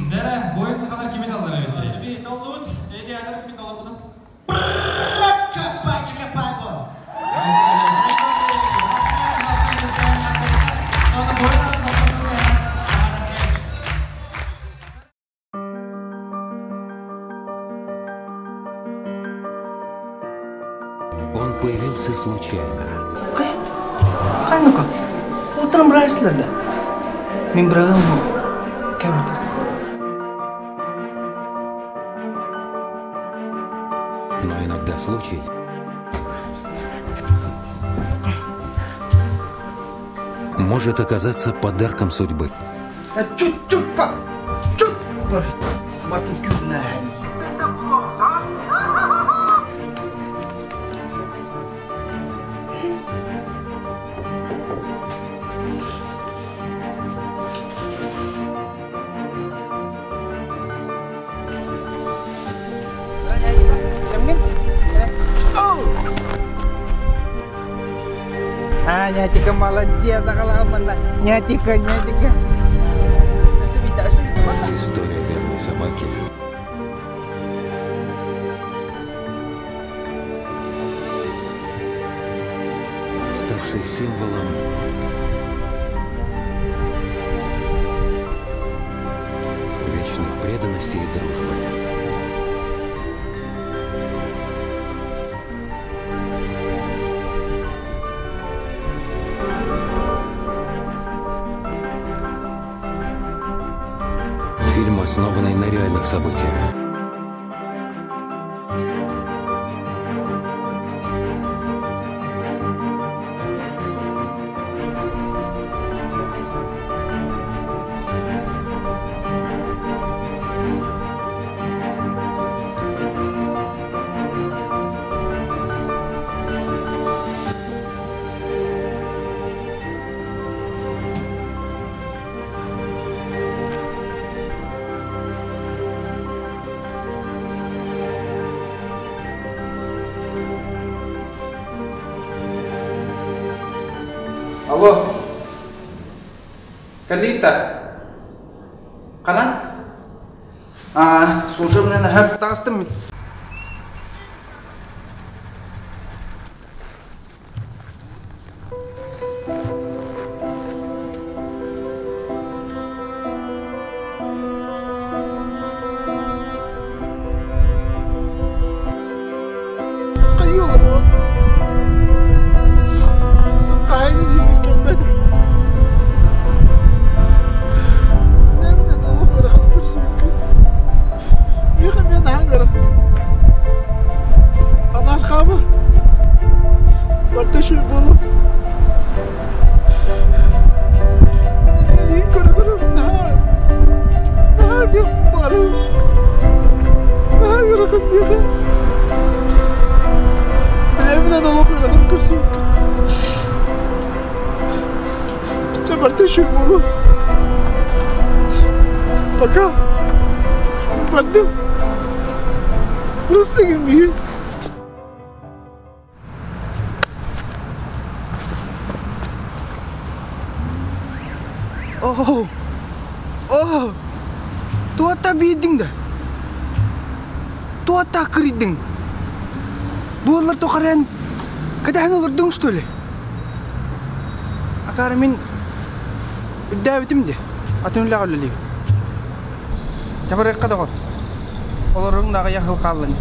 Дьэ эрэ, буойун сахалар кими таллар эбитий? Кими таллыбыт? Чэйдиятар кими таларбытын? Капа-чакапа-бо! Он появился случайно. Кай, ну-ка, утром брайслер да. Мин бырагым кэбитер. Но иногда случай может оказаться подарком судьбы. Чуть-чуть па, чуть. Мартин Кюрнайн. А, нятика молодец, Нятика, нятика. История верной собаки. Ставшей символом вечной преданности и дружбы. Фильм, основанный на реальных событиях. Алло. Калита. Ханан? А, служебный нахар тастым. Пока. Бардым. Просто мир. О, о, туата биирдиҥ да? Туата кырыйдыҥ? Буоллар тухаран кэтэһэн олордуҥ что ли? Акаары мин үрдээбитим дии. Атын үлэҕэ үлэлиибин. Чабырыахха доҕор. Олоруҥ да аҕыйах сыл хааллын.